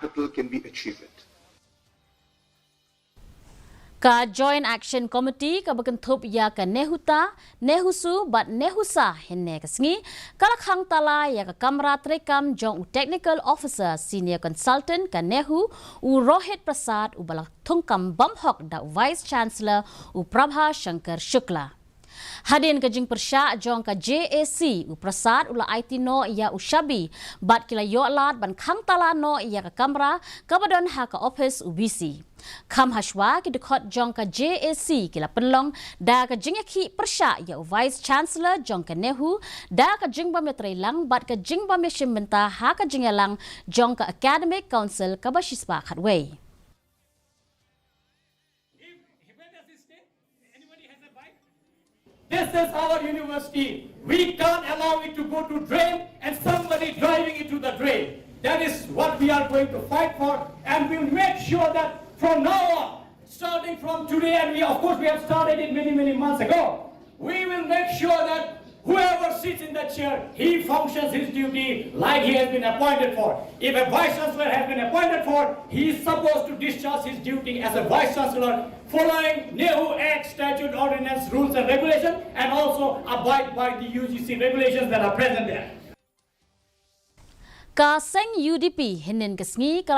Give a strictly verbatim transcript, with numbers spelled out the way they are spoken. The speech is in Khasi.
capital can be achieved. Ka Joint Action Committee kaba kynthup ïa ka NEHUTA, NEHUSU bad NEHUSA hynne ka sngi ka la khang tala ïa ka kamra treikam jong u Technical Officer Senior Consultant ka NEHU, u Rohit Prasad, uba la thungkam bymhok da u Vice Chancellor u Prabha Shankar Shukla. Hadien ka jingpyrshah jong ka JAC, u Prasad u la aiti noh ïa u shabi bad ki la ïoh lad ban khang tala noh ïa ka kamra kaba don ha ka ophis u VC. Kham hashwa, ki dkhot jong ka JAC ki la pynlong da ka jingïakhih pyrshah ïa u Vice Chancellor jong ka NEHU da ka jingbym ïatreilang bad ka jingbym ïashim bynta ha ka jingïalang jong ka Academic Council kaba shispah khatwei. This is our university. We can't allow it to go to drain and somebody driving it to the drain. That is what we are going to fight for, and we'll make sure that from now on, starting from today, and we, of course, we have started it many, many months ago, we will make sure that whoever sits in that chair, he functions his duty like he has been appointed for. If a vice chancellor has been appointed for, he is supposed to discharge his duty as a vice chancellor following NEHU Act, statute, ordinance, rules and regulations, and also abide by the U G C regulations that are present there. Ka seng UDP hynnin ka sngi ka